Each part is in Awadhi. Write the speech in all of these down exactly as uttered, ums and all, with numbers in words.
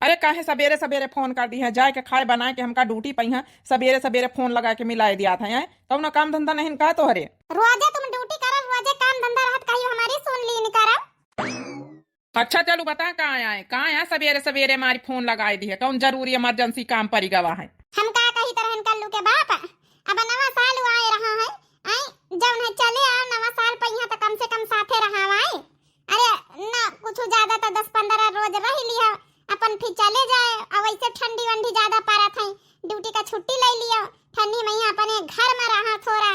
अरे काहे सबेरे सबेरे फोन कर दिहे, जाए के खाए बनाए के हमका ड्यूटी पइहाँ, सबेरे सबेरे फोन लगा के मिलाए दियात है, हैं? कउनो काम धंधा नहीं का तोहरे? रोजे तुम ड्यूटी करो, रोजे काम धंधा रहत कहियो हमारी सुन लीन करो। अच्छा चलू बता कहाँ आए, कहाँ आए सबेरे सबेरे हमारी फोन लगाए दिहे, कउन जरूरी इमरजेंसी काम पड़ी गवा है? हम का कही तरहन कल्लू के बाप, अब नवा साल आए रहा है, आई जउन है चले आओ नवा साल पइहाँ तो कम से कम साथे रहा आई। अरे ना कुछ ज्यादा तो दस पन्द्रह रोज रह लिया, अपन फिर चले जाए। अब वैसे ठंडी वंडी ज्यादा पड़त है, ड्यूटी का छुट्टी ले लिया, ठंडी मइहाँ अपने घर में रहा थोड़ा।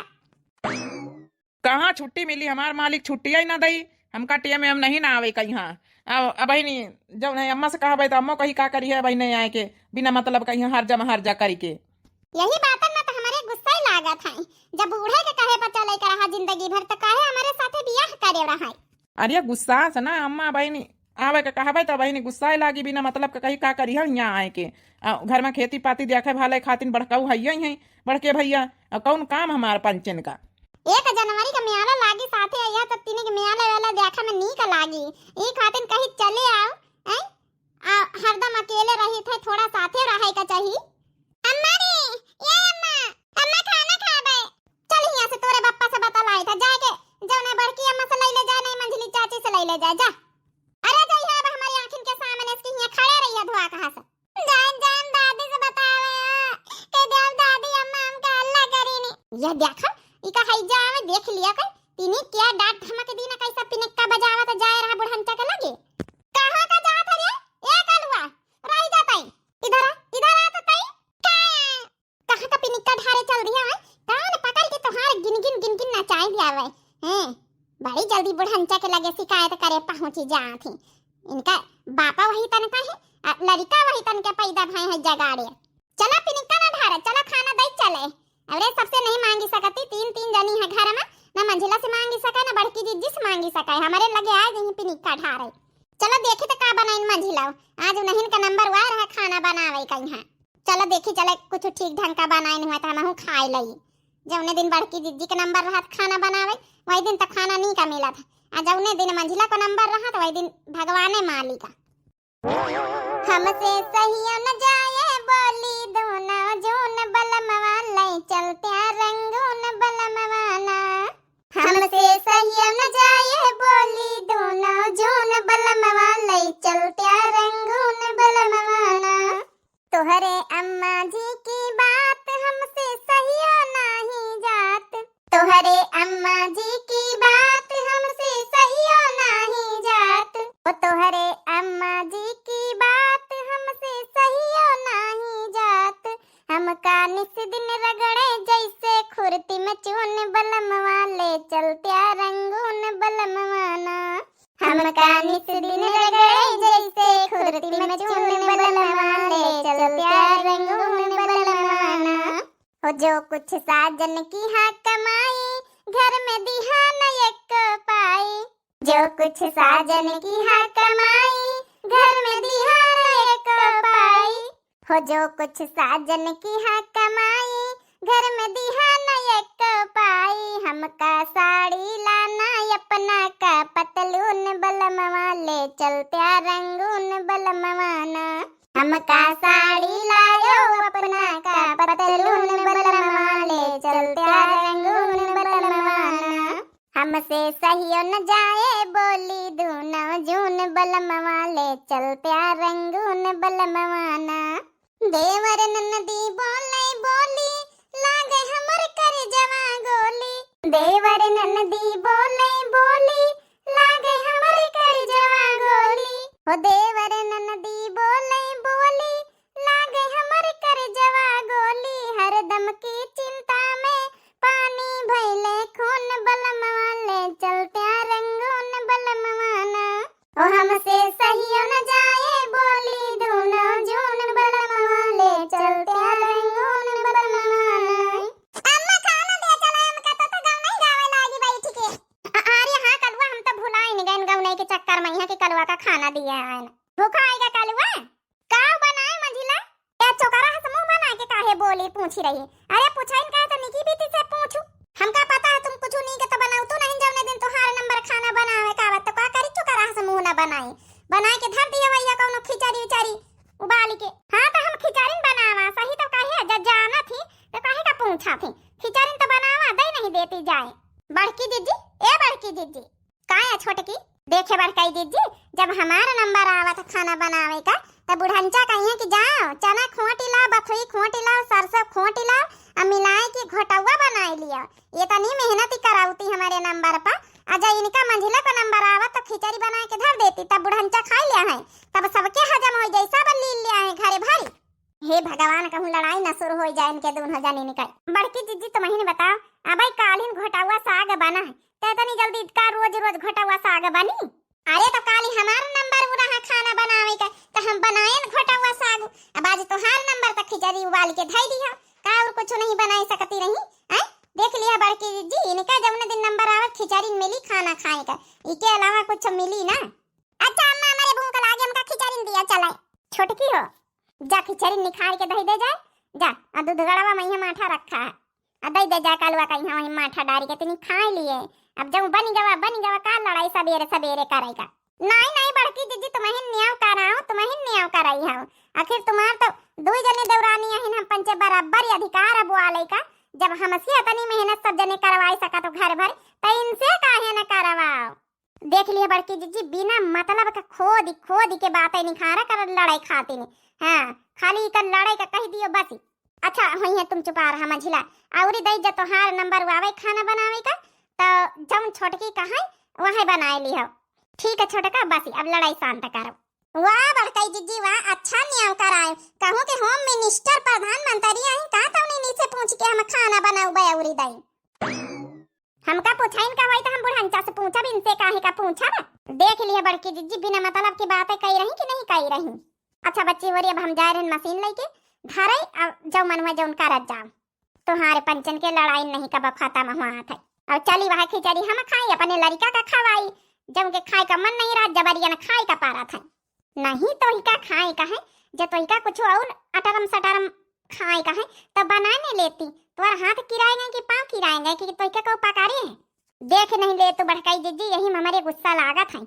कहाँ छुट्टी मिली, हमार मालिक छुट्टी ही ना दई, हमका टेम एम नहीं ना आवे कइहाँ। अब अब ही नहीं, जउन है अम्मा से कहबे तो अम्मा कही का करी है, अब ही नहीं आए के बिना मतलब कइहाँ हर जमा हर जा करी के। यही बातन में तो हमरे गुस्सा ही लागत है, जब बूढ़े के कहे पर चले के रहा जिंदगी भर तो काहे हमरे साथे बियाह करे रहा है? अरे गुस्सा से ना अम्मा बहिनी आवे के कहबे तो बहिनी गुस्सा ही लागी, बिना मतलब के कही का करी है यहाँ आए के। आ, घर में खेती पाती देखे भाले खातिन बड़काऊ हइये ही है, बड़के भइया, आ, कउन काम हमार पंचन का? एक जनवरी के मेला लागी साथे अइहा तो तीन के मेला वेला देखे में नीक लागी, ई खातिन कही चले आओ, हैं? आ, हरदम अकेले रही थे, थोड़ा साथे रहे का चाही। अम्मा रे, ए अम्मा, अम्मा खाना खाबे। चल हियाँ से तोरे बप्पा से बतलाए था, जाए के जउन है बड़की अम्मा से ले ले जाए, नहीं मंझली चाची से ले ले जाए, जा। अरे जइहा अब हमारी आँखिन के सामने से कि हियाँ खड़े रहिया धोआ कहाँ से। जान जान दादी से बतावे आ, कह दे अब दादी अम्मा हमका हल्ला करी नी। यह देखा, इका है जावे देख लिया कर, तीनी क्या डांट धमक दी ना, कैसा पिनिक्का बजावा तो जाए रहा बुढ़ंचा के लगे। कहाँ का जात है रे? ए कलुआ, रही जाता ही। इधर आ, इधर आ तो तई। का कहाँ का पिनिक्का ढारे चल दिया है? कान पकड़ के तोहार गिन गिन गिन गिन नचाई दिया है। हैं? बड़ी जल्दी बुढ़ंचा के लगे शिकायत करे पहुँची जात ही। इनका बापा वही तन का है, आ लड़िका वही तन के पैदा भए है जगाड़े। चला पिनिक्का ना ढारे, चला खाना दई चले। अरे सबसे नहीं मांगी सकती, तीन तीन जनी है घर में, ना मंझिला से मांगी सके, ना बड़की जिज्जी से मांगी सके, हमारे लगे आ गई पिनिक्का ढारे। चला देखी तो का बनाइन मंझिला, आज उन्हीं का नंबर वार है खाना बनावे का यहाँ। चलो देखी, चले कुछ ठीक ढंग का बनाइन हुआ तो हमहू खाए लई। जौने दिन बड़की जिज्जी के नंबर रहत खाना बनावे, वही दिन तो खाना नीक मिलत। आ जौने दिन मंझिला को नंबर रहत, वही दिन भगवाने मालिक। हमसे सहियो न जाए बोली, दोनों जून बलमवा लई चलत्या रंगून बलमवा ना। हमसे सहियो न जाए बोली, दोनों जून बलमवा लई चलत्या रंगून बलमवा ना। तोहरे अम्मा जी की बात हमसे सहियो नाही जात। तोहरे अम्मा जी की बात हमसे सहियो नाही जात। ओ तोहरे अम्मा जी की बात हमसे सहियो नाही जात। हमका निस दिन रगड़े जैसे खुरती में चून, बलमवा ले चलत्या रंगून बलमवा ना। हमका निस दिन रगड़े जैसे खुरती में चून, बलमवा ले चलत्या रंगून बलमवा ना। हो जो कुछ साजन किहा कमाई, घर में दिहा न एक पाई। जो कुछ साजन किहा कमाई, घर में दिहा न एक पाई। हो जो कुछ साजन किहा कमाई, घर में दिहा न एक पाई। हमका साड़ी लाना अपना का पतलून, बलमवा ले चलत्या रंगून बलमवा ना। हमका साड़ी लायो अपना का पतलून, बलमवा ले चलत्या रंगून बलमवा ना। हमसे सहियो न जाए बोली, दूनो जून बलमवा ले चलत्या रंगून बलमवा ना। देवर ननदी बोले बोली, लागे हमर करजवा गोली। देवर ननदी बोले बोली, लागे हमर करजवा गोली। हो देवर ननदी बोले बोली, लागे हमर करजवा गोली। हरदम की चिंता में पानी भइले खून, बलमवा ले चलत्या रंगून बलमवा ना। ओ हमसे सहियो न जाए बोली, दूनो जून बलमवा ले चलत्या रंगून बलमवा ना। अम्मा खाना दे चला, हम कतो तो गाँव नहीं गावे लागी बैठ के। अ-, अरे हाँ कलुआ, हम तो भुलाइन गइन गाँव नहीं के चक्कर में यहाँ के कलुआ का खाना दिया है ना। भूखा आएगा कलुआ? का बनाए मंझिला? ए चोकरा हस मुँह बना के काहे बोली पूछी रही? अरे पूछाइन का है तो निकी बीती से पूछू। हमका पता है तुम कुछ नीक तो बनाऊ तू नहीं, जौने दिन तोहार नंबर खाना बनावे का आवत तो का करी चोकरा हस मुँह ना बनाई। बनाए के धर दिया भैया कौनो खिचड़ी उचड़ी। उबाल के। हाँ, तो हम खिचड़िन बनावा, सही तो कहे, जब जानत ही, तो काहे का पूछा थी? खिचड़िन तो बनावा, दे नहीं देती जाए। बड़की जिज्जी, ए बड़की जिज्जी। का है छोटकी? देखे बड़काई जिज्जी, जब हमार नंबर आवत खाना बनावे का, तो बुढ़ंचा कहिए कि जाओ, चना खोटी लाओ, बथुई खोटी लाओ, सरसों खोटी लाओ, आ मिलाए के घोटौआ बनाए लियो। ये तनी मेहनत ही करावती हमारे नंबर पर। आ जब इनका मंझिला का नंबर आवत तो खिचड़ी बनाए के धर देती, तब बुढ़ंचा खाई लिया है, तब सबके हजम हो जाई, सब लील लिया है घरे भरी। हे भगवान, कहूँ लड़ाई न शुरू हो जाए इनके दोनों जनी निकल। बड़की जिज्जी, तुम ही ने बताओ, अबे कालिन घोटौआ साग बना है, ते इतनी जल्दी का रोज रोज घोटौआ साग बनी? अरे तो काली हमार नंबर उ रहा खाना बनावे का, तो हम बनाएन घोटौआ साग। अब आज तोहार नंबर, तो खिचड़ी उबाल के धई दिया, का और कुछ नहीं बनाए सकती रही? हैं? देख लिया बड़की जिज्जी, इनका जौन दिन नंबर आवत खिचड़ी मिली खाना खाए का, इके अलावा कुछ मिली ना। अच्छा अम्मा, हमारे भूख लागे, हमका खिचड़ी दिया चलाए। छोटकी हो, जा खिचड़ी निखार के दही दे जाए, जा। आ दूध गड़वा में यहाँ माठा रखा है, आ दही दे जाए कलुआ का यहाँ वहीं माठा डारी के तनी खाए लिए। अब जब बन गवा, बन गवा, का लड़ाई सबेरे सबेरे करेगा? नहीं, नहीं बड़की जिज्जी, तुम ही न्याव कराओ, तुम ही न्याव कराई हो। आखिर तुम्हार तो दो जने देवरानी अहिन, हम पंचे बराबर ही अधिकार है बुआले का। जब हमसे इतनी मेहनत सब जने करवाई सका तो घर भर, तो इनसे काहे न करवाओ? देख लिया बड़की जिज्जी, बिना मतलब के खोद खोद के बातें निखारा कर लड़ाई खाती ने। हाँ, खाली इकर लड़ाई का कह दियो बस। अच्छा, होई है तुम चुपा रहा मंझिला। औरी दई जा तोहार नंबर आवे खाना बनावे का, तो जौन छोटकी कहे वहे बनाए लिहो। ठीक है छोटका, बस अब लड़ाई शांत करो। वाह बड़काई जिज्जी वाह, अच्छा नियम कराए। कहूँ के होम मिनिस्टर प्रधानमंत्री आई का, तौनी नीचे पूछ के हम खाना बनाऊ बे औरी दई। हमका पूछाइन का होई तो हम बुढ़ंचा से पूछब, इनसे काहे का पूछब? देख लिया बड़की जिज्जी, बिना मतलब की बातें कही रही कि नहीं कही रही। अच्छा बच्ची होरी, अब हम जाए रहन मशीन लेके घरे, अब जौ मन हुआ जौन करत जाओ। तुम्हारे पंचन के लड़ाई नहीं कब खत्म हुआ थे। अब चली वह खिचड़ी हम खाई, अपने लड़का का खवाई, जौन के खाए का मन नहीं रहा, जबरियन खाए का पारा थे। नहीं तोहिका खाए का है, जे तोहिका कुछ और अटरम सटरम खाए का है, तो बनाने लेती। तोर हाथ किराएंगे कि पाँव किराएंगे कि तोहिका को पकारे है? देख नहीं ले तो बड़काई जिज्जी, यही में हमारे गुस्सा लागत है।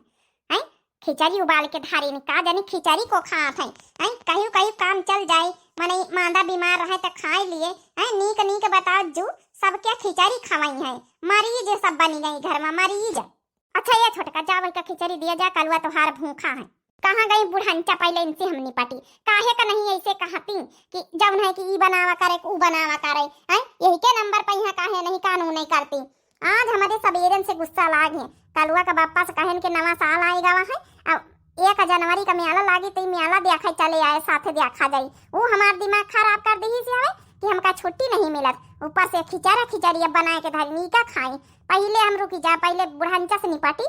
हैं? खिचड़ी उबाल के धारी ने का जाने खिचड़ी को खात है। हैं? कहियो कहियो काम चल जाए, मने मांदा बीमार रहे तो खाए लिए। हैं? नीक नीक बताओ जू, सब क्या खिचड़ी खवाई है? मरीज सब बनी गई घर में, मरीज। अच्छा ये छोटका, जा वही का खिचड़ी दिया जा, कलुआ तोहार भूखा है। कहाँ गई बुढ़ंचा, पहले इनसे हम निपटी। काहे का नहीं ऐसे कहती कि जौन है कि ई बनावा करे, ऊ बनावा करे, हैं? यही के नंबर पे यहाँ काहे नहीं कानून नहीं करती। आज हमारे सबेरन से गुस्सा लाग है। कलुआ का बापा से कहन के नवा साल आए गवा है, अब एक जनवरी का मेला लागी, तो ई मेला देखे चले आए, साथे देखा जाई। ऊ हमार दिमाग खराब कर दी से हवे कि हमका छुट्टी नहीं मिलत। ऊपर से खिचड़ा खिचड़ी अब बनाए के धरी, नीका खाई। पहिले हम रुकी जा, पहिले बुढ़ंचा से निपटी,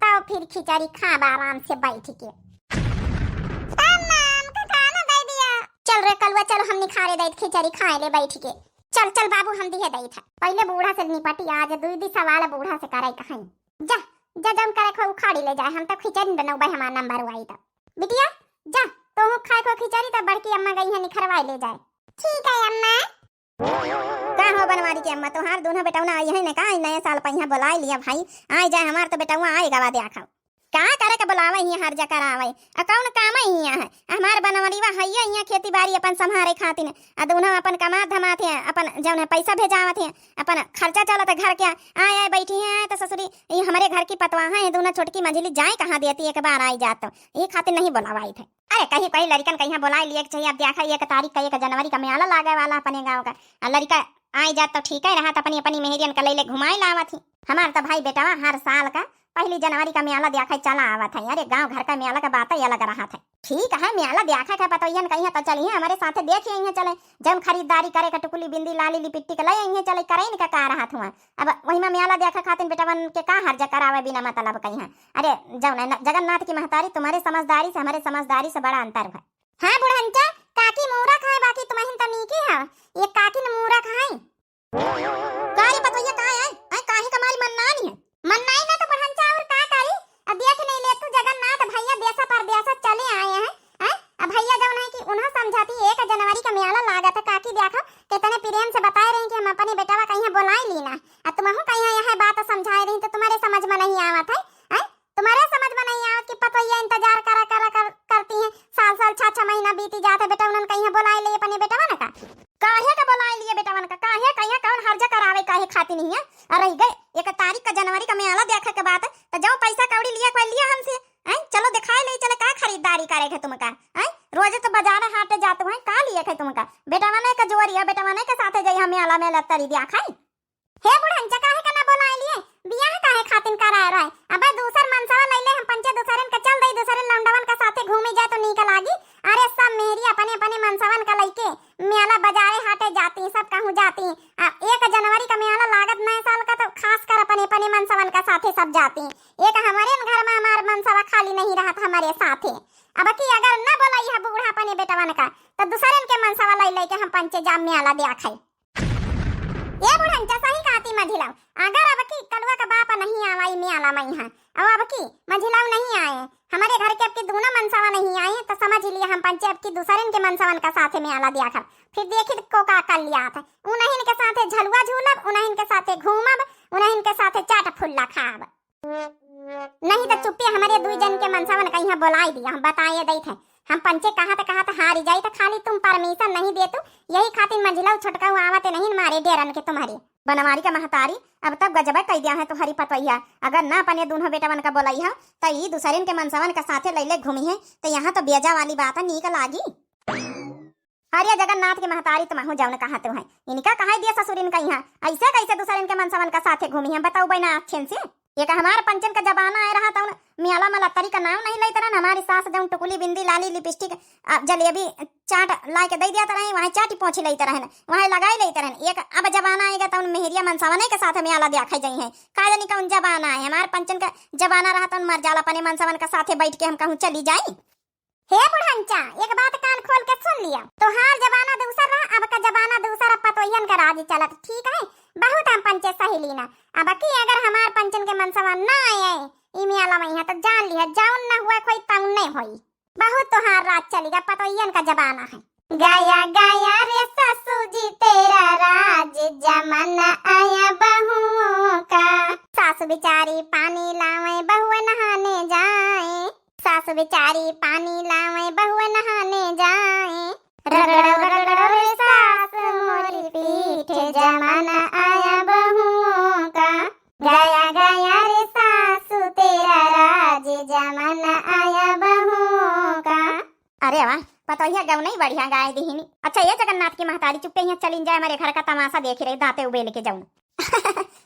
तब फिर खिचड़ी खाब आराम से बैठ के। अम्मा, हमका खाना दे दिया। चल रे कलुआ, चल हम निखारे दे खिचड़ी खाए ले बैठ के। चल चल बाबू, हम दिए दे था। पहिले बूढ़ा से निपटी, आज दुई दी सवाल बूढ़ा से करे कहीं। जा, जा जौन करे खो उखाड़ी ले जाए, हम तो खिचड़ी बनौबे हमार नंबर हुआ तो। बिटिया, जा, तोहू खाए खो खिचड़ी, तब बड़की अम्मा गई है निखरवाए ले जाए। ठीक है अम्मा। का हो बनवारी के अम्मा, तोहार दोनों बेटौना आई है ने का? नए साल पहिया बुलाए लिया भाई, आए जाए, हमार तो बेटौआ आए गवा द्या खाओ। का करे के बुलावे हियाँ, हर जकर आवे, आ कौन काम है हियाँ है? हमार बनवरीवा हइये हियाँ खेती बाड़ी अपन संभारे खातिर, आ दोनों अपन कमात धमात है, अपन जौन है पैसा भेजावत है, अपन खर्चा चलत है घर के। आए आए बैठी है, आए तो ससुरी, ये हमारे घर की पतवा है, ये दोनों छोटकी मंझली जाए कहाँ देती, एक बार आई जात तो ये खातिर नहीं बुलावाई थे। अरे कहीं कहीं लड़िकन कहीं बुलाए लिए के चाहिए। अब देखा एक तारीख का, एक जनवरी का मेला लागे वाला अपने गाँव का, आ लड़िका आए जात तो ठीक है रहा, तो अपनी अपनी मेहरियन का ले ले घुमाए लावत ही। हमार तो भाई बेटवा हर साल का पहली जनवरी का मेला देखे चला आवत है। अरे गाँव घर का मेला का बात ही अलग रहत है। ठीक है मेला देखे के पतोहियन कहीं तो चलिए हमारे साथे देख आइए चले, जौन खरीदारी करे का टुकुली बिंदी लाली लिपिस्टिक ले आइए चले, करे इनका का रहत हुआ। अब वही में मेला देखे खातिर बेटवन के का हर्जा करावे बिना मतलब कहीं। अरे जौन है न, जगन्नाथ की महतारी तुम्हारे समझदारी से हमारे समझदारी से बड़ा अंतर है। हाँ बुढ़ंचा, काकी मूरख है बाकी तुमहिन तो नीकी है, ये काकी न मूरख है। का रे पतोहिया का है? आय काहे कमाल मन्नानी है? मन्नाई ना तो बुढ़ंचा और का करी? अब देख नहीं ले तू जगन्नाथ भैया देशा परदेशा चले आए हैं, हैं? अब भैया जौन है कि उन्हें समझाती एक जनवरी का मेला लागत है, काकी देखो कितने प्रेम से बताए रही कि हम अपने बेटवा कहीं बुलाए ली ना, अब तुमहू कहीं यह बात समझाए रही तो तुम्हारे समझ में नहीं आवत है, हैं? तुम्हारे समझ में नहीं आवत कि पतोहिया इंतजार करा करा कर, करती हैं साल साल छह छह महीना। बीती जात है, बेटवनन कहिया बोलाए ले अपने बेटवन का। काहे का बोलाए लिए बेटवन का? काहे कहिया कौन हर्जा करावे काहे खाती नहीं है? अरे गए एक तारीख का जनवरी का मेला देखे के बात, तो जो पैसा कौड़ी लिया कोई लिया हमसे, हैं? चलो दिखाए ले चले, का खरीदारी करे है तुमका, हैं? रोज तो बाजार हाटे जाते हैं, का लिए है तुमका? बेटवने का जोरी है, बेटवने के साथे जाई हम मेला में लत्तरी दिया खाई। हे बुढ़ंचा, काहे का ना बोलाए लिए? बियाह काहे खातिन कराए रहे? अबे दूसर मनसवा लैले हम पंचे दूसरन के चल दई, दूसरे लौंडवन के साथे घूमी जाए तो नीक लागी। अरे सब मेहरी अपने अपने मनसवन का लैके मेला बाजारे हाटे जाती, सब कहूँ जाती। आ, एक जनवरी का मेला लागत नए साल का तो खास कर अपने अपने मनसवन का साथे सब जाती। एक हमारे घर में हमार मनसवा खाली नहीं रहत हमारे साथे। अब की अगर न बोलाई है बूढ़ा अपने बेटवन का तो दूसरन के मनसवा लै लेके हम पंचे जाम मेला दिया खाई। ए बुढ़ंचा, सही कहती मझिलऊ, अगर अब की कलुआ का बाप नहीं आवा ई मेला में यहाँ, और अब की मझिलऊ नहीं आए, हमारे घर के अब की दूनो मनसवा नहीं आए, तो समझ लिया हम पंचे अब की दूसरन के मनसवन का साथे मेला दिया खब। फिर देखी को का कर लिया था, उन्हन के साथे झलुआ झूलब, उन्हन के साथे घूमब, उन्हन के साथे चाट फुल्ला खाब। नहीं तो चुप्पे हमारे दुई जन के मनसवन कहिया बोलाई दिया, हम बताए देत है। हम पंचे कहत कहत हारी जाई तो खाली तुम परमिशन नहीं देतू, यही खातिर मंझिलऊ छोटकऊ आवत नहीं मारे डेरन के तुम्हारे। बनवारी का महतारी, अब तब गजबे कई दिया है तुम्हारी पतोहिया। अगर ना अपने दूनो बेटवन का बोलाई है तो ई दूसरन के मनसवन का साथे लैले घूमी है, तो यहाँ तो बेजा वाली बात है, नीक लागी। हरिया जगन्नाथ के महतारी तुमहू जौन कहत है, इनका कहाई दिया ससुरिन का यहाँ, ऐसे कैसे दूसरन के मनसवन का साथे घूमी है, बताऊ बहना आँखिन से। एक हमार पंचन का जमाना आए रहा तौन मियाला मलत्तरी का नाम नहीं लेते रहन। हमारी सास जौन टुकुली बिंदी लाली लिपस्टिक आ, जलेबी चाट ला के दे दिया तरह, वहाँ चाटी पोछी लेते रहन, वहाँ लगाई लेते रहन। एक अब जमाना आएगा तौन मेहरिया मनसवने के साथ मियाला दिया खाई जाई है। का जानी कौन जमाना है, हमार पंचन का जमाना रहा तौन मर जाला अपने मनसवन का साथे बैठ के हम कहूँ चली जाई। हे बुढ़ंचा, एक बात कान खोल के सुन लिया। तोहार जमाना दूसर रहा, अब का जमाना दूसर, अब पतोहियन का राज चलत, ठीक है? बहुत हम पंचे सही लीना। अब की अगर हमार पंचन के मनसवा ना आए ई मियाला मैया, तो जान लिया, जौन न हुआ कोई तौन नहीं होई। बहुत तोहार राज चलेगा, पतोहियन का जमाना है। गाया गाया रे सासू जी तेरा राज, जमाना आया बहुओं का। सासू बिचारी पानी लावे, बहुए नहाने जाए। सासु बेचारी पानी लावे, बहुए नहाने जाए। रगड़ो रगड़ो रे सास मोरी पीठ, जमाना आया बहुओं का। गया गया रे सासु तेरा राज, जमाना आया बहुओं का। अरे वाह, पतोहिया गौनई बढ़िया गाय दिहिनी। अच्छा, ये जगन्नाथ की महतारी चुप्पे यहाँ चलिन जाए, हमारे घर का तमाशा देखी रही, दांते उबेल के जाऊन।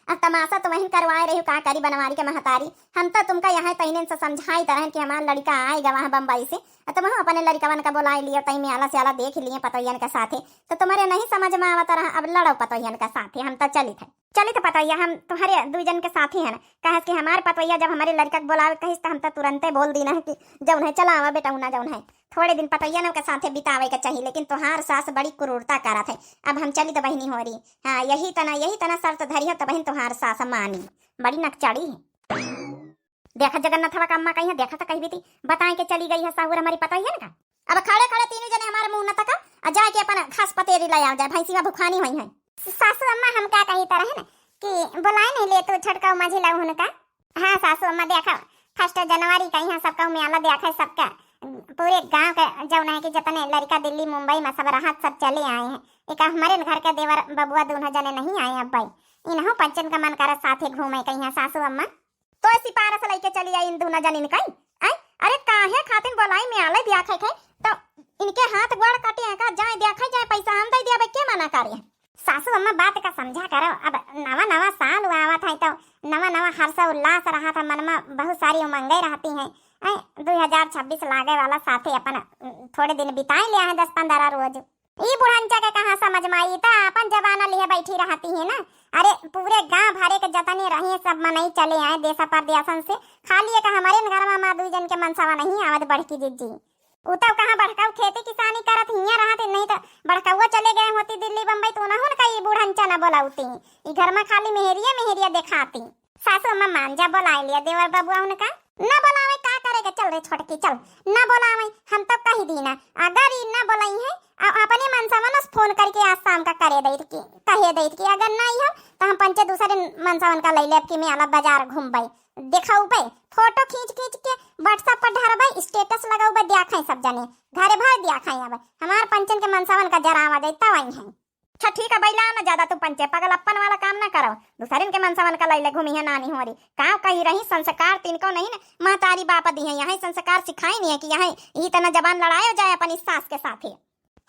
अब तमाशा तो वहीं करवाए रही, का करी बनवारी के महतारी। हम तो तुमका यहाँ तहिने से समझाई तरहन कि हमार लड़का आए गवा है बम्बई से, अब तुम अपने लड़कवन का बोलाई लियो, तई में आला से आला देख लिए पतोहियन के साथे, तो तुम्हारे नहीं समझ में आवत रहा। अब लड़ो पतोहियन के साथे, हम तो चलित है, चलित पतोहिया, हम तुम्हारे दू जन के साथे हैं ना। कहे कि हमार पतोहिया जब हमारे लड़का के बोलावे कहिस, तो हम तो तुरंते बोल दीना है कि जौन है चला आवा बेटा, उना जौन है। थोड़े दिन पतोहिया न के साथे बितावे के चाही, लेकिन तोहार सास बड़ी क्रूरता करत है। अब हम चली तो बहिनी होरी। हाँ, यही तना, यही तना शर्त धरी है तो बहिन तोहार सास मानी। बड़ी नकचड़ी है। देखा जगन्नाथवा का अम्मा कही है, देखा तो कही भी थी, बताए के चली गई है साहुर हमारी पतोहिया न का। अब खड़े खड़े तीनों जने हमारे मुंह न तका, आ जाके अपन घास पतेरी ले आओ जाए, भैंसी में भुखानी हुई है। सासू अम्मा हम का कही तरह है ना कि बोलाए नहीं ले तू छोटका मझी लहू उनका। हाँ सासू अम्मा, देखा, फर्स्ट जनवरी का यहाँ सबका मेला देखा है, सबका, पूरे गांव के जौन है कि जितने लड़का दिल्ली मुंबई में सब रहत, सब चले आए हैं। एक हमारे घर के देवर बबुआ दोनों जने नहीं आए अब भाई, इन्हों पंचन का मन करत साथे घूमे कहीं सासू अम्मा। तो सिपारस लेके चली आई इन दोनों जनिन कई। आई, अरे काहे खातिन बोलाई मेला देखा है तो इनके हाथ गोड़ कटे हैं का, जाए देखा जाए, पैसा हम दे दिया, के मना करे। सासू अम्मा बात का समझा करो, अब नवा नवा साल आवत है तो नवा नवा हर्ष उल्लास रहा था मन में, बहुत सारी उमंगें रहती हैं। ऐ, दो हज़ार छब्बीस लागे वाला साथे अपन, उम, थोड़े दिन बिताए लिया है, दस पन्द्रह रोज। ई बुढ़ंचा के कहाँ समझ में आई, त अपन जमाना लिए बैठी रहती है ना। अरे पूरे गांव भरे के जतने रहे सब मनई चले आए देश परदेशन से, खाली एक हमारे घर में माँ दू जन के मनसवा नहीं आवत बड़की जिज्जी। उ तब कहाँ बड़काऊ खेती किसानी करत हियाँ रहत, नहीं तो बड़काऊ चले गए होती दिल्ली बम्बई, तो उन्होंने का ई बूढ़ा अंचा न बोलाउती। ई घर में खाली मेहरिया मेहरिया देखाती। सासू अम्मा मान जा, बोलाए लिया देवर बबुआ उनका। न बोलावे, का करे के, चल रे छोटकी चल, न बोलावे। हम तो कही दी ना, अगर ई न बोलाई है, आ अपने मनसवा न फोन करके आज शाम का करे देत की, कहे देत की, अगर नहीं हो तो हम पंचे दूसरे मनसवन का ले लेब कि मेला बाजार घूमबे। देखउबे, फोटो खींच खींच के WhatsApp पर ढरबे, status लगउबे, द्याखइ सब जने, घरे भर द्याखइ। अब हमार पंचन के मनसवन का जरावा जइता वही है। अच्छा ठीक है, बैला ना ज्यादा तू पंचे, पगलप्पन वाला काम ना करो। दूसरिन के मनसवन का लइले घूमी है नानी होरी। का कही रही, संस्कार तिनको नहीं न महतारी बाप दी है, यही संस्कार सिखाई नहीं है कि यही ई तना जबान लड़ायो जाए अपनी सास के साथे।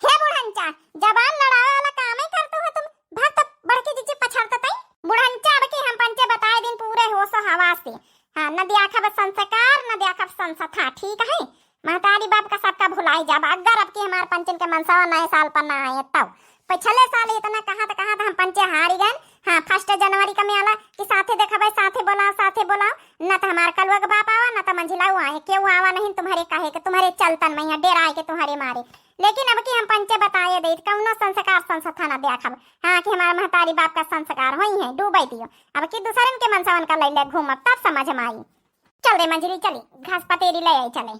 हे बुढ़ंचा, जबान लड़ावे वाला काम ही करतू है तुम, भर तो बड़की जिज्जी पछड़त तई। बुढ़ंचा, अब की हम पंचे बताए दिन पूरे होश हवास से। हाँ, न द्याखब संस्कार, न द्याखब संस्था, ठीक है? महतारी बाप का सबका भुलाई जाब, अगर अब की हमार पंचन के मनसवा नए साल पर ना आए तब। पिछले साल इतना कहत कहत हम पंचे हारी गए। हाँ, first जनवरी का मेला कि साथे देखबे, साथे बोलाओ, साथे बोलाओ, न तो हमार कलुआ के बाप आवा, न तो मंझिलाऊ आए, केहू आवा नहीं तुम्हारे कहे के, तुम्हारे चलतन में यहाँ डेराए के तुम्हारे मारे। लेकिन अब की हम पंचे बताए देत, कौनो संस्कार संस्था ना द्याखब। हाँ, कि हमार महतारी बाप का संस्कार होई है, डूबे दियो। अब की दूसरन के मनसवन का लइले घूमब, तब समझ में आई। चल रे मंझली, चली घास पतेरी ले आई, चले।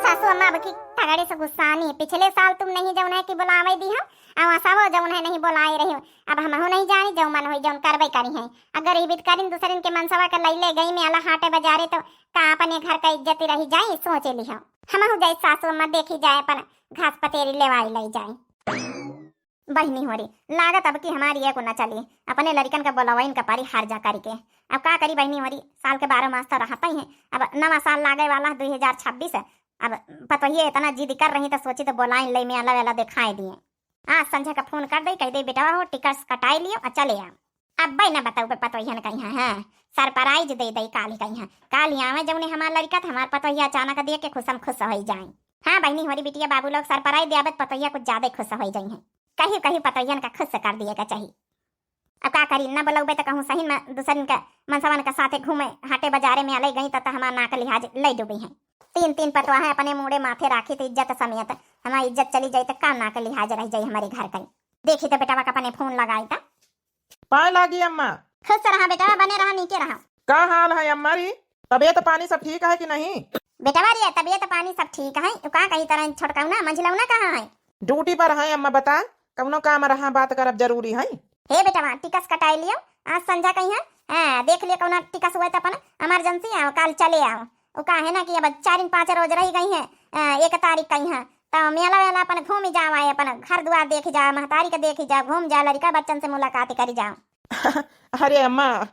सासू अम्मा अब की तगड़े से गुस्सानी, पिछले साल तुम नहीं जौन है कि बुलावे दी हम, अउ असावो जौन है नहीं बुलाए रही। अब हमहू नहीं जानी, जौ मन होई जौन करबे करी है। अगर ई बीत करिन दूसरन के मनसवा का लइले गई में अला हाटे बाजारे तो का अपने घर का इज्जत रही जाई, सोचे ली हम। हमहू जाई सासू अम्मा, देखी जाए अपन घास पतेरी लेवाई लई जाए। बहिनी होरी, लागत अब की हमारी एको न चली, अपने लड़िकन का बोलवाइन का पारी हार जा करी के। अब का करी बहिनी होरी, साल के बारह मास तो रहत ही हैं, अब नवा साल लागे वाला है दुई हजार छब्बीस। अब पतोहिए इतना जिद कर रही तो सोची तो बोलाइन लई में अला वेला दिखाए दिए। आज संझा का फोन कर दे, कह दे बेटवा हो टिकट्स कटाई लियो और चले आओ। अब भाई ना बताऊ पे पतोहियन कही है, हाँ, सरप्राइज दे दई काल ही कही है, काल ही आवे जौने हमार लड़िका तो हमार पतोहिया अचानक देख के खुशम खुश होई जाए। हाँ बहिनी होरी, बिटिया बाबू लोग सरप्राइज दे आवे तो पतोहिया कुछ ज्यादा खुश होई जाई है। कही कही पतोहियन का खुश कर दिए का चाही। अब का करी, न बोलौबे त कहूँ सही में दूसरन के मनसवन के साथे घूमे हाटे बाजारे में अलई गई त, त हमार नाक लिहाज लई डूबी है। तीन तीन पतवा है अपने मूड़े माथे राखी त इज्जत समेत, हमार इज्जत चली जाई त का नाक लिहाज रह जाई हमारे घर कई। देखी तो बेटवा का अपने फोन लगाई त। पाए लागी अम्मा। खुश रहा बेटवा, बने रहा, नीके रहा। का हाल है अम्मा री? तबीयत पानी सब ठीक है कि नहीं? बेटवा रे, तबीयत पानी सब ठीक है। उ का कही तरह छोटकौना, मंझिलौना कहाँ है? ड्यूटी पर है अम्मा, बता, कौनो काम रहा बात करब जरूरी है। हे बेटवा, टिकस कटाई लियो, आज संझा कहीं है। हाँ, देख लियो कौना टिकस हुआ तो अपन इमरजेंसी आओ, काल चले आओ। उ का है ना कि अब चार पाँच रोज रह गई है, अ, एक तारीख कहीं है, तो मेला वेला अपन घूम जाओ, आए अपन घर दुआर देख जाओ, महतारी के देख जाओ, घूम जाओ, लड़िका बच्चन से मुलाकात करी जाओ। अरे अम्मा,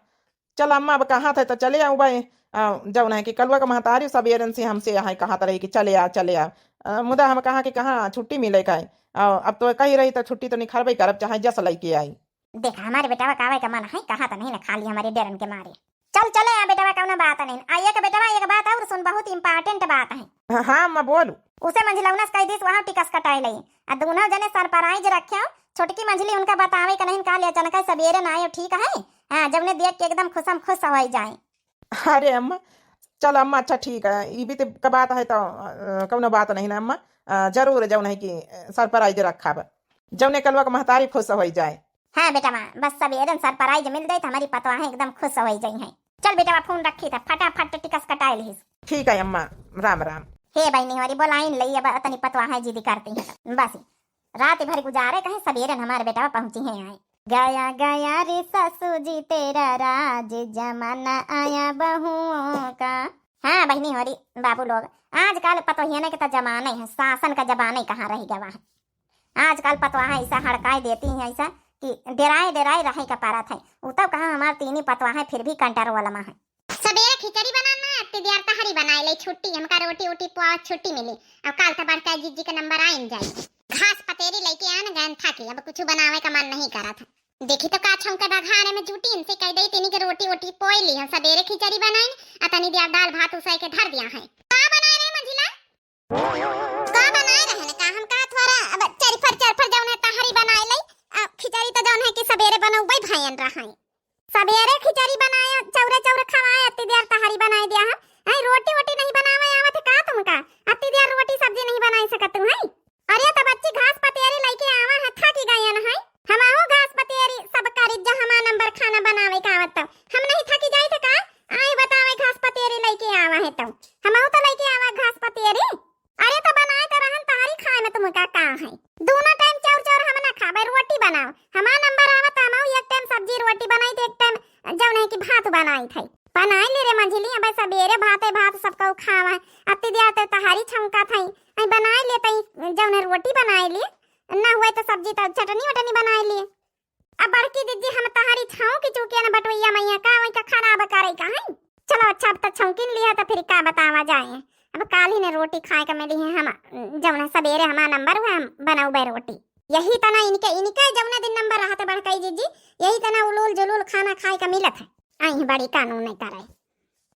चल अम्मा, अब कहाँ थे तो चले आऊँ भाई। अ, जौन है कि कलुआ का महतारी सबेरन से हमसे यहाँ कहाँ रही कि चले आ, चले आ। अ, मुदा हम कहाँ कि कहाँ छुट्टी मिले का है। अ, अब तो कही रही तो छुट्टी तो निखरबे करब, चाहे जस लइके आई। देखा, हमारे बेटवा का आवे का मन है, कहा तो नहीं ना, खाली हमारे डेरन के मारे। चल चले आ बेटवा, कौनो बात नहीं। आ एक बेटवा, एक बात और सुन, बहुत important बात है। हाँ, हाँ अम्मा, बोलू। उसे मंझिलौना से कह दीस, वहाँ टिकस कटाई लई। आ दोनों जने सरप्राइज रखे हो, छोटकी मंझली उनका बतावे का नहीं, काल अचानक सबेरे ना आयो, ठीक है? हाँ, जब ने देख के एकदम खुशम खुश हो जाए। अरे अम्मा, चल अम्मा, अच्छा ठीक है, ई भी तो का बात है तो, अ, कौनो बात नहीं ना अम्मा, अ, जरूर जौन है कि, अ, सरप्राइज रखब, जौने कलुआ के महतारी खुश हो जाए। हाँ बेटवा, बस सबेरन सरप्राइज मिल जाए तो हमारी पतवा है एकदम खुश हो जाई है। चल बेटवा, फोन रखी था, फटाफट टिकस कटाए लिहिस। ठीक है अम्मा, राम राम। हे बहिनी होरी, बोलाइन लई, अब अतनी पतवा है जिद करती है। बस रात भर गुजारे कहे, सबेरन हमारे बेटवा पहुँची है आए। गया गया रे सासू जी तेरा राज, जमाना आया बहुओं का। हाँ बहिनी होरी, बाबू लोग, आजकल पतोहियने के तो जमाना ही है, शासन का जमाना ही कहाँ रह गवा है। आजकल पतवाह ऐसा हड़काए देती हैं ऐसा कि डेराए डेराए रहे का पारत है। उ तब कहाँ हमार तीनी पतवाह है, फिर भी कंट्रोल में है। सबेरे खिचड़ी बनाना, अत्ती दियार तहरी बनाए ले छुट्टी, हमका रोटी ओटी पुआ छुट्टी मिली। अब काल तो बड़का जिज्जी के नंबर आइन जाए। घास पतेरी लेके आन गयन था कि अब कुछ बनावे का मन नहीं करत है। देखी तो का छौंके बघारे में जूटी, इनसे कह दे तीनी के रोटी ओटी पोई ली, हम सबेरे खिचड़ी बनाइन, आ तनी दियार दाल भात उसाई के धर दिया है। का बनाए रहे मंझिला? का बनाए रहन का? हम कहा थोड़ा अब चरफर चरफर जौन है तहरी बनाए लई। आ, खिचड़ी तो जौन है कि सबेरे बनौबे भयन रहा है। सबेरे खिचड़ी बनाए, चौरे चौरे खवाए, अत्ती देर तहरी बनाए दिया है। हैं, रोटी वोटी नहीं बनावे आवत है का तुमका? अत्ती देर रोटी सब्जी नहीं बनाए सकत तू हैं? अरे तो बच्ची घास पतेरी लेके आवा है, थकी गयन है। हमहू घास पतेरी सब करी, जहाँ नंबर खाना बनावे का आवत तो हम नहीं थकी जाई थे का? आई बतावे घास पतेरी लेके आवा है तो हमहू तो लेके आवा घास पतेरी। अरे तो बनाए तो रहन तहरी खाए में तुमका का है? दोनों टाइम चाउर चाउर हम ना खाबे, रोटी बनाओ। हमार नंबर आवत हमहू एक टाइम सब्जी रोटी बनाई थे, एक टाइम जौन है कि भात बनाई थे। बनाए ले रे मंझली, अबे सबेरे भाते भात सबका खावा है। अति दिया तो तहारी छौंका था, आई बनाए ले तई जौन रोटी बनाए ले, ना हुए तो सब्जी तो चटनी वटनी बनाए ले। अब बड़की दीदी हम तहारी छौंक चुके न बटोइया मैया का वही का खराब करे का है। चलो अच्छा, अब तो छौंकिन लिया तो फिर का बतावा जाए। अब काल ही ने रोटी खाए का मिली है हम, जौन सबेरे हमारा नंबर हुआ हम बनौबे रोटी। यही तना इनके, इनके जौना दिन नंबर रहत बड़कई जीजी, यही तना उलूल जुलूल खाना खाए का मिलत है। आई बड़ी कानून नहीं करे।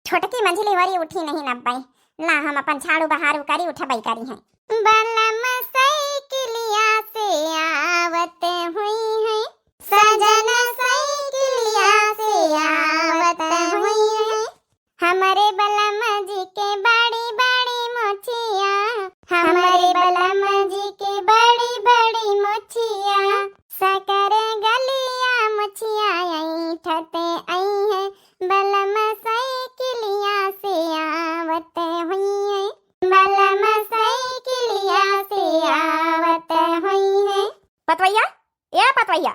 छोटकी मंझली वरी उठी नहीं नब्बे। ला हम अपन झाड़ू बहारू करी उठबई करी हैं। बलम साइकिलिया से आवत हुई है, सजन साइकिलिया से आवत हुई है। हमरे बलम जी के बड़ी बड़ी मोछिया, हमरे बलम जी के बड़ी बड़ी मोछिया, सकरे गलिया मोछिया ऐठते आई है, बलम साइकिलिया से आवत हुई है, बलम साइकिलिया से आवत हुई है। पतवैया, ए पतवैया।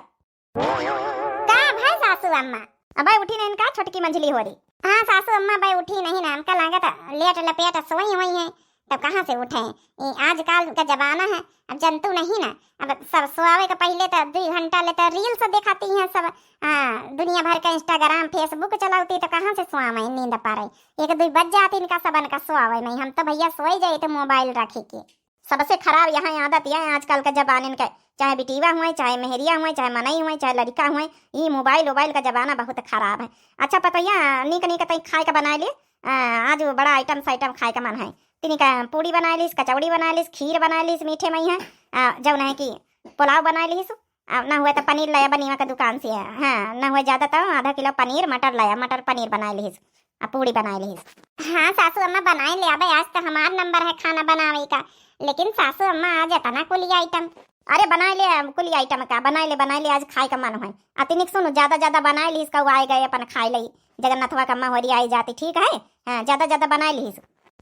का भाई सासू अम्मा? अबे उठी नहीं का छोटकी मंझली होरी? हाँ सासू अम्मा, अबे उठी नहीं ना, हमका लागत लेट लपेट सोई हुई है, तब कहाँ से उठे? ये आजकल का जमाना है, अब जनतू नहीं ना, अब सब सोआवे के पहले तो दो घंटा ले तो reels दिखाती हैं सब। हाँ, दुनिया भर का Instagram, Facebook चलावती तो कहाँ से सोआवे नींद पारे? एक दो बज जाती इनका सबन का सोआवे में। हम तो भैया सोई जाई तो mobile रखी के। सबसे खराब यहाँ आदत यह है आजकल के जबानिन के, चाहे बिटिया हुए, चाहे मेहरिया हुए, चाहे मनई हुए, चाहे लड़िका हुए, ई mobile वोबाइल का जमाना बहुत खराब है। अच्छा पतोहिया, नीक नीक तई खाए का बनाए ले, आ, आज वो बड़ा item साइटम खाए का मन है। तनिक पूड़ी बनाए लिस, कचौड़ी बनाए लिस, खीर बनाए लिस मीठे में है, आ, जौन है कि पुलाव बनाए लिस, आ, ना हुए तो पनीर लाया बनीवा का दुकान से है, हाँ, ना हुए ज्यादा तो आधा किलो पनीर, मटर लाया, मटर पनीर बनाए लिस। आ पूड़ी बनाए लिहिस। हाँ सासू अम्मा, बनाए ले आबे, आज तो हमार नंबर है खाना बनावे का। लेकिन सासू अम्मा, आज इतना कुली item। अरे बनाए ले, कुली item का बनाए ले, बनाए ले, आज खाए का मन है। अतिनिक सुनो, ज्यादा ज्यादा बनाए लिहिस, कहू आए गए अपन खाए लई, जगन्नाथवा का अम्मा होरी आई जाती, ठीक है? हाँ, ज्यादा ज्यादा बनाए लिहिस।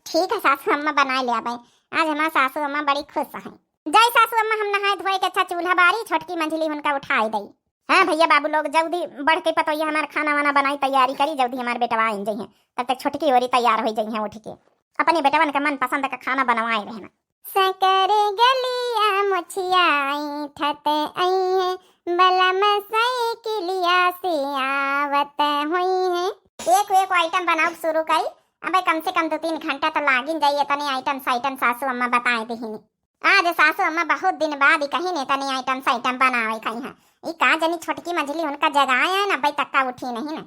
ठीक है सासू अम्मा, बनाए ले आबे, आज हमार सासू अम्मा बड़ी खुश है। जाई सासू अम्मा, हम नहाए धोए के अच्छा चूल्हा बारी, छोटकी मंझली उनका उठाए दई। हाँ भैया बाबू लोग, जल्दी बढ़ के पतोहिया हमार खाना वाना बनाई, तैयारी करी, जल्दी हमार बेटवा आइन जइहें, तब तक छोटकी होरी तैयार होई जइहें उठ के। अपने बेटवन का मनपसंद का खाना बनवाए रहना। सकरे गलिया मोछिया ऐठत अइहें, बलम साइकिलिया से आवत होइहें। एक एक item बनाओ शुरू करी, अबे कम से कम दो तीन घंटा तो लागिन जाई, इतने item साइटम सासू अम्मा बताए दिहिन। आज सासू अम्मा बहुत दिन बाद ही कहीं ने तनी item साइटम बनावे कहीं है। ई का जनी छोटकी मंझली उनका जगाए है ना, अबे तक का उठी नहीं ना।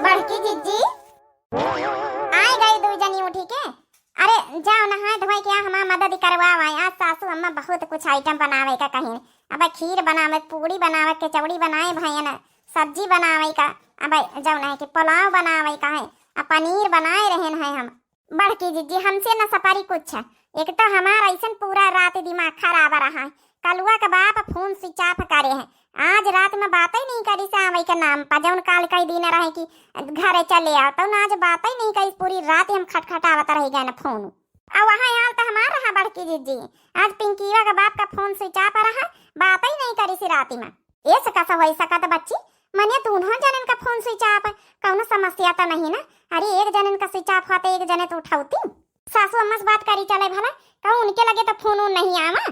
बड़की जिज्जी, आए गई दो जनी उठी के। अरे जाओ नहाए धोए के हमार मदद करवाओ। आज सासू अम्मा बहुत कुछ item बनावे का कहीं। अबे खीर बनावे, पूड़ी बनावे, कचौड़ी बनाए भैया ना, सब्जी बनावे का, अबे जौन है कि पुलाव बनावे का है, आ पनीर बनाए रहन है हम। बड़की जिज्जी, हमसे न सपारी कुछ। एक तो हमार ऐसन पूरा रात दिमाग खराब रहा है। कलुआ के बाप फोन switch off करे है। आज रात में बातें नहीं करी से आवे के नाम पर, जौन काल कई दिन रहे कि घरे चले आओ, तो ना आज बातें नहीं करी, पूरी रात हम खटखटावत रह गए ना फोन। अब वहाँ हाल तो हमार रहा बड़की जिज्जी, आज पिंकीवा के बाप का फोन switch off रहा, बातें नहीं करी सी रात में। ऐसे कैसा हो सकत बच्ची, मने दोनों जनन का फोन switch off, कौनो समस्या तो नहीं ना? अरे एक जनन का switch off होते एक जने तो उठावती। सासू अम्मा से बात करी चले भला, कहूँ उनके लगे तो फोन उन नहीं आवा।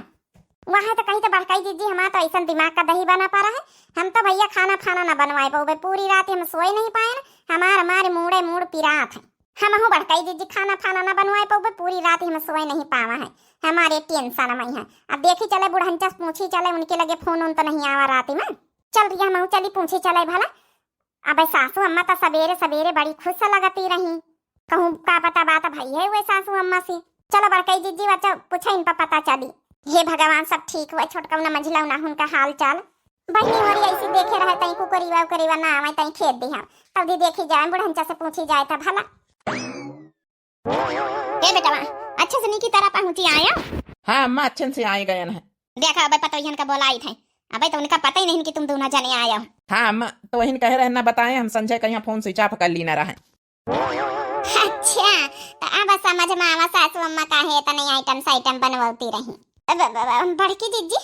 वहाँ तो कही तो बड़काई जिज्जी, हमार तो ऐसन दिमाग का दही बना पा रहा है, हम तो भैया खाना फाना ना बनवाए पाओ, पूरी रात हम सोए नहीं पाए ना, हमार हमारे मूड़े मूड़ पिरात है। हमहू बड़काई जिज्जी खाना फाना ना बनवाए पाओ, पूरी रात हम सोए नहीं पावा है, हमारे tension में है। अब देखी चले बुढ़ंचा से पूछी चले, उनके लगे फोन उन तो नहीं आवा रात में। चल रिया, हमहू चली पूछी चले भला। अबे सासू अम्मा तो सबेरे सबेरे बड़ी खुश लगती रही, कहूँ का पता बात भई है वे सासू अम्मा से। चलो बड़काई जिज्जी, बच्चा पूछे इन पर पता चली। हे भगवान, सब ठीक हुआ, छोटकौना मंझिलौना उनका हाल चाल। बहिनी होरी ऐसी देखे रहे तई कुकरीवा उकरीवा ना आवे तई खेत दिहा, तब दी देखी जाए बुढ़ंचा से पूछी जाए था भला। ए बेटवा, अच्छे से नीकी तरह पहुँची आया? हाँ अम्मा, अच्छे से आए गए हैं। देखा अबे पतोहियन का बोलाई थे, अबे तो उनका पता ही नहीं कि तुम दोनों जने आए हो। हाँ अम्मा, तो वही कहे रहे ना बताए, हम संजय का यहाँ फोन switch off कर ली ना रहे। अच्छा, तो अब समझ में आवा सासू अम्मा काहे इतने item साइटम बनवती रही। अब, अब, अब बड़की जिज्जी,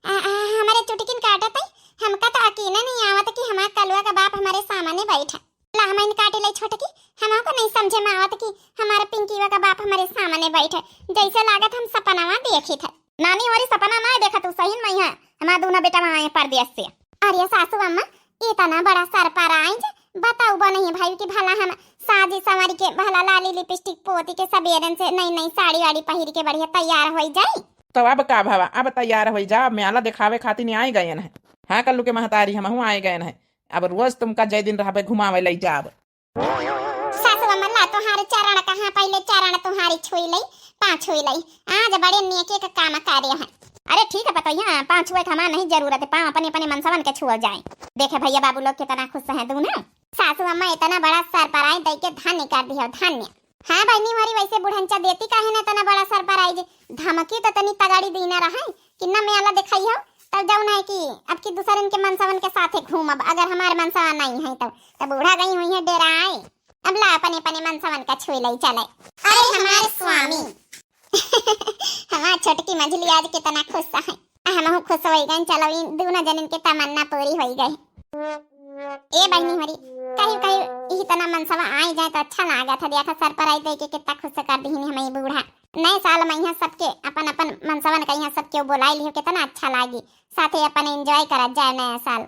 आ, आ, हमारे चुटकिन काटत है, हमका तो अकीना नहीं आवत कि हमार कलुआ का बाप हमारे सामने बैठा। ला हमइन काटी ले छोटकी, हमको नहीं समझे में आवत कि हमारे पिंकीवा का बाप हमारे सामने बैठे, जैसे लागत हम सपनावा देखी थे। नानी, हमारी सपना ना देखा तू, सही में है, हमारा दूना बेटा वहाँ आए परदेश से। अरे सासू अम्मा, इतना बड़ा सरप्राइज, बताऊ बा नहीं भाई कि भला हम साजी संवरी के भला लाली लिपस्टिक पोती के सबेरन से नई नई साड़ी वाड़ी पहिर के बढ़िया तैयार होई जाई। तो अब का भवा, अब तैयार होई जा, अब मेला दिखावे खातिर नहीं आए गए हैं। हाँ कल्लू के महतारी, हमहू आए गए हैं। अब रोज तुमका जय दिन रहबे घुमावे ले जाब। सासू अम्मा ला तुम्हारे चरण कहाँ, पहले चरण तुम्हारी छुई लई, पाँव छुई लई। आज बड़े नेके का काम कार्य है। अरे ठीक है पतोहिया, पाँव छुए के हमार नहीं जरूरत है, पाँव अपने अपने मनसवन के छुअल जाए। देखे भैया बाबू लोग कितना खुश हैं दूना। सासू अम्मा इतना बड़ा सरप्राइज दे के धन्य कर दियो, धन्य। हाँ बहनी मोरी, वैसे बुढ़नचा देती काहे ना इतना बड़ा सरप्राइज, धमकी तो तनी तगड़ी दीना रहे कि न मेला दिखाई हो, तब जौन है कि अब की दूसरन के मनसवन के साथे घूमब, अगर हमार मनसवा नहीं है तब, तब बूढ़ा गई हुई है डेराए। अब ला अपने अपने मनसवन का छुई लई चले। अरे हमारे स्वामी। हमार छोटकी मझली आज कितना खुश है। आ, हमहू खुश होई गए, चलो इन दोनों जनन के तमन्ना पूरी होई गई। ए बहनी हमारी, कहीं कहीं इही तना मनसवा आई जाए तो अच्छा लागत है। देखा सरप्राइज दे के कितना खुश कर दीन हमें बूढ़ा। नए साल में यहाँ सबके अपन अपन मनसवन का यहाँ सबके बोलाई लियो, कितना अच्छा लागी, साथे अपन एंजॉय करा जाए नया साल।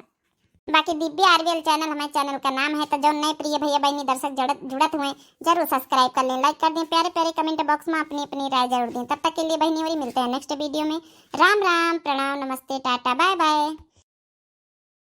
बाकी दिव्या आरवीएल चैनल हमारे चैनल का नाम है, तो जो नए प्रिय भैया बहनी दर्शक जुड़त जुड़त हुए जरूर सब्सक्राइब कर लें, लाइक कर दें, प्यारे प्यारे कमेंट बॉक्स में अपनी अपनी राय जरूर दें। तब तक के लिए बहनी हमारी मिलते हैं नेक्स्ट वीडियो में। राम राम, प्रणाम, नमस्ते, टाटा, बाय बाय।